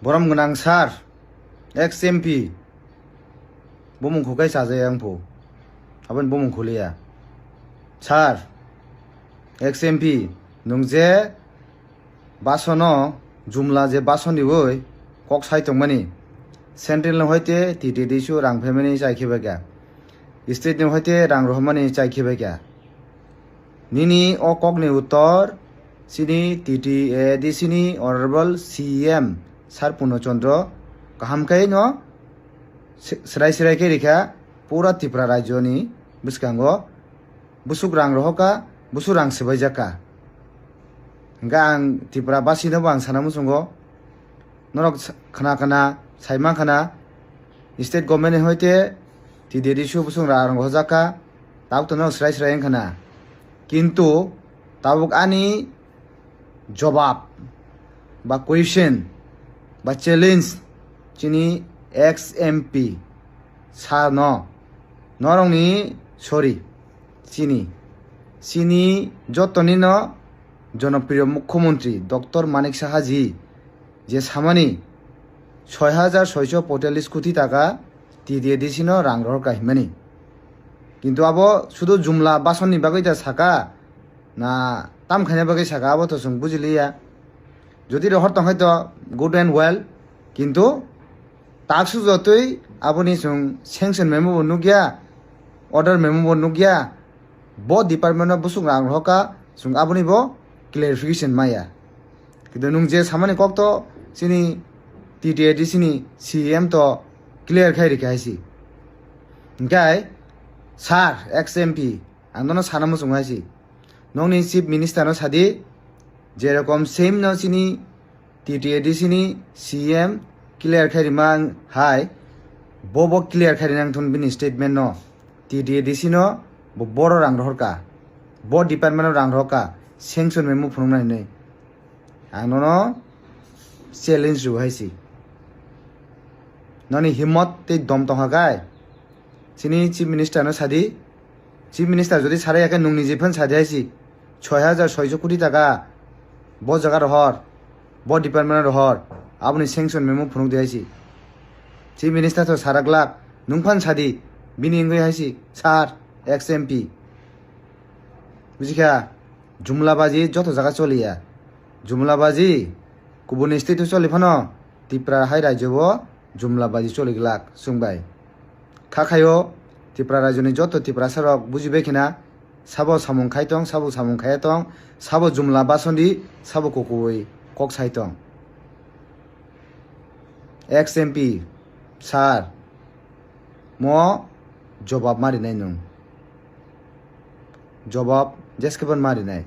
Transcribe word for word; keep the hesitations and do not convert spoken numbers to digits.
Borom gwnang sir, ex M P, bumung khukai chajaya wngphu, aboni bumung khuliya. Sir, ex M P, nwng je basono jumla je basoni oi kok sai tongmani, central ni hoite T T D C o rang phaimani chai khe bai kha, state ni hoite rang rohormani chai khe bai kha. Nini o kokni uttor chini T T A D C ni Honorable C M Sir Purno Chandra kaham khe no se-, serai serai khe rikha, pura Tripura rajyo ni bwskango busuk rang rohorkha, busuk rang swbaijakha. Hwnkhe ang Tripura basi no bo ang sana muchungo, norok sa-, khna khna sai mankha na, state government ni hoite T T D C o busuk rang rohorjakha, tabuk to norok serai serai wngkha na. Kintu tabuk ani jobab ba question ba challenge chini ex M P sir no, norokni, sorry, chini, chini jotoni no jonopriyo mukhyamantri Doctor Manik Saha ji je samani soi hajar soiso poitallis koti taka T T A D C no rang rohorkha hinmani. Kintu abo sudu jumla basonni bagwi ta saka na tam khaina bagwi saka, abo to chwng bujiliya. Jodi rohor tongkhai to good and well, kintu taksu jotwi aboni chwng sanction memo bo nukya, order memo bo nukya, bo department o busuk rang rohorkha, chwng aboni bo clarification maya. Kintu nwng je samani kok to chini T T A D C ni C M to clear khai rikha hai si. Hwnkhe sir, ex M P, ang nono sana muchung hai si. Nokni chief minister no sadi, jerokom same no chini T T A D C ni C M clear khai rima hai, bo bo clear khai rinang thun bini statement no. T T A D C no bo boro rang rohorkha, bo department no rang rohorkha, sanction memo phunuknai hinwi. Ang nono challenge rw hai si. Noni himmot tei dom tongkha kai? Chini chief minister no sadi, chief minister jodi sarai yakhe nwng niji phan sadi hai si, soi hajar soiso koti taka bo jaga rohor, bo department rohor, aboni sanction memo phunuk di hai si. Chief minister to sarak lak, nwng phan sadi, bini wngwi hai si, sir, ex M P. Bujikha, jumla baji joto jaga choliya. Jumla baji kubuni state o choli phano Tripura hai rajyo o jumla baji choli glak chwng bai. Kha khaio Tripura rajyoni joto Tiprasa rok bujibai khina, sabo samung khai tong, sabo samung khaiya tong, sabo jumla basoni, sabo kukuwi kok sai tong. Ex M P sir, mo jobab ma rinai nwng. Jobab jeskhe ban ma rinai.